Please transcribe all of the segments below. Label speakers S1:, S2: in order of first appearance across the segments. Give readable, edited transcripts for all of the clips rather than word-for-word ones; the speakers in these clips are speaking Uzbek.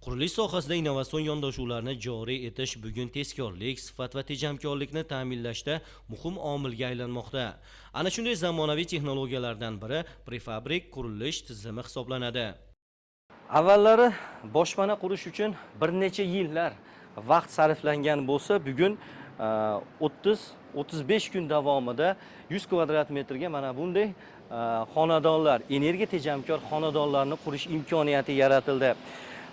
S1: Qurilish sohasida innovatsion yondashuvlarni joriy etish bugun tezkorlik, sifat va tejamkorlikni ta'minlashda muhim omilga aylanmoqda. Ana shunday zamonaviy texnologiyalardan biri prefabrik qurilish tizimi hisoblanadi. Avvallari boshpana qurish uchun bir necha yillar vaqt sarflangan bo'lsa, bugun 30-35 kun davomida 100 kvadrat metrga mana bunday xonadonlar, energiya tejamkor xonadonlarni qurish imkoniyati yaratildi.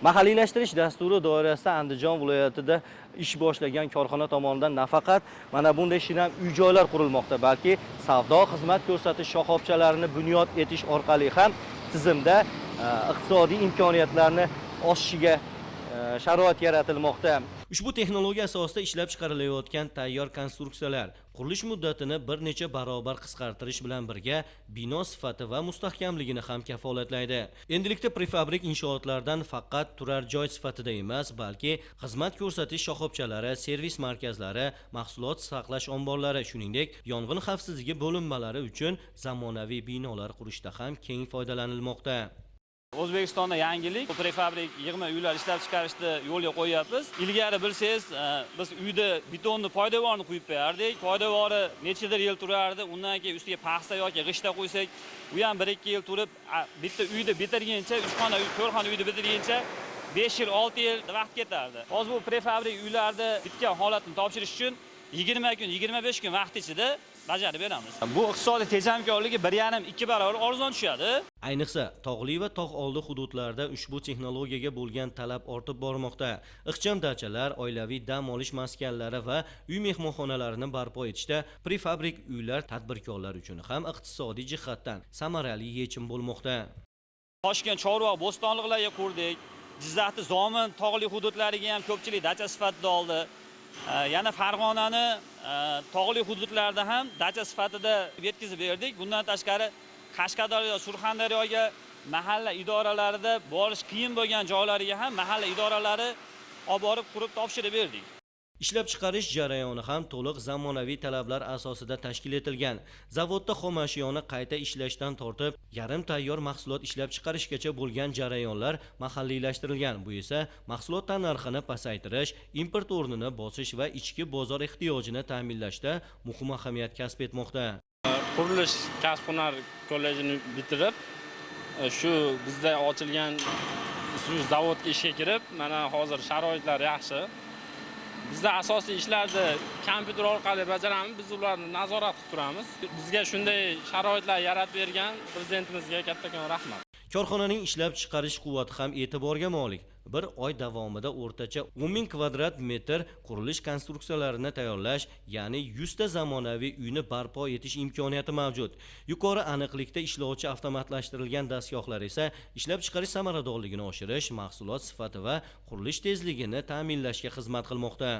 S1: Mahalliylashtirish dasturi doirasida Andijon viloyatida ish boshlagan korxona tomonidan nafaqat mana bunday shinam uy-joylar qurilmoqda, balki savdo xizmat ko'rsatish shoxobchalarini bunyod etish orqali ham tizimda iqtisodiy imkoniyatlarni oshishiga sharoit yaratilmoqda. Ushbu texnologiya asosida ishlab chiqarilayotgan tayyor konstruksiyalar qurilish muddatini bir necha barobar qisqartirish bilan birga bino sifati va mustahkamligini ham kafolatlaydi. Endilikda prefabrik inshootlardan faqat turar joy sifatida emas, balki xizmat ko'rsatish shoxobchalari, servis markazlari, mahsulot saqlash omborlari, shuningdek, yong'in xavfsizligi bo'linmalari uchun zamonaviy binolar qurishda ham keng foydalanilmoqda.
S2: O'zbekistonda yangilik, bu prefabrik yig'ma uylar ishlab chiqarishni yo'lga qo'yyapmiz. Ilgari bilsangiz, biz uyda betonni poydevorni quyib qo'yardik. Poydevori nechadir yil turardi, undan keyin ustiga paxsa yoki g'ishta qo'ysak, u ham 1-2 yil turib, bitta uyni bitirguncha, 3 xona, 4 xona uyni bitirguncha 5 yil, 6 yil vaqt ketardi. Hozir bu prefabrik uylarni bitgan holatini topshirish uchun 20 kun, 25 kun vaqt ichida bajarib beramiz. Bu iqtisodiy tejamkorligi 1,5-2 barobar arzon tushadi.
S1: Ayniqsa, tog'li va tog' oldi hududlarda ushbu texnologiyaga bo'lgan talab ortib bormoqda. Ixcham dachalar, oilaviy dam olish maskanlari va uy mehmonxonalarini barpo etishda prefabrik uylar tadbirkorlar uchun ham iqtisodiy jihatdan samarali yechim bo'lmoqda.
S2: Toshkent Chorvoq bo'stonliqlarga qurdik. Jizzaxni Zomin tog'li hududlariga ham ko'pchilik dacha sifatida oldi. Yana Farg'onani tog'li hududlarida ham dacha sifatida yetkazib berdik. Bundan tashqari Qashqadaryo, Surxondaryoga mahalla idoralarida borish qiyin bo'lgan joylariga ham mahalla idoralari olib borib qurib topshirib berdik.
S1: Ishlab chiqarish jarayoni ham to'liq zamonaviy talablar asosida tashkil etilgan. Zavodda xom ashyoni qayta ishlashdan tortib, yarim tayyor mahsulot ishlab chiqarishgacha bo'lgan jarayonlar mahalliylashtirilgan. Bu esa mahsulot tannarxini pasaytirish, import o'rnini bosish va ichki bozor ehtiyojini ta'minlashda muhim ahamiyat kasb etmoqda.
S3: Qurilish kasb hunar kollejini bitirib, shu bizda ochilgan shu zavodga ishga kirib, mana hozir sharoitlar yaxshi. Bizda asosiy ishlarni kompyuter orqali bajaramiz, biz ularni nazorat qilib turamiz. Bizga shunday sharoitlar yaratib bergan prezidentimizga kattakon rahmat.
S1: Korxonaning ishlab chiqarish quvvati ham e'tiborga molik. Bir oy davomida o'rtacha 10 ming kvadrat metr qurilish konstruksiyalarini tayyorlash, ya'ni 100 ta zamonaviy uyni barpo etish imkoniyati mavjud. Yuqori aniqlikda ishlovchi avtomatlashtirilgan dastgohlar esa ishlab chiqarish samaradorligini oshirish, mahsulot sifati va qurilish tezligini ta'minlashga xizmat qilmoqda.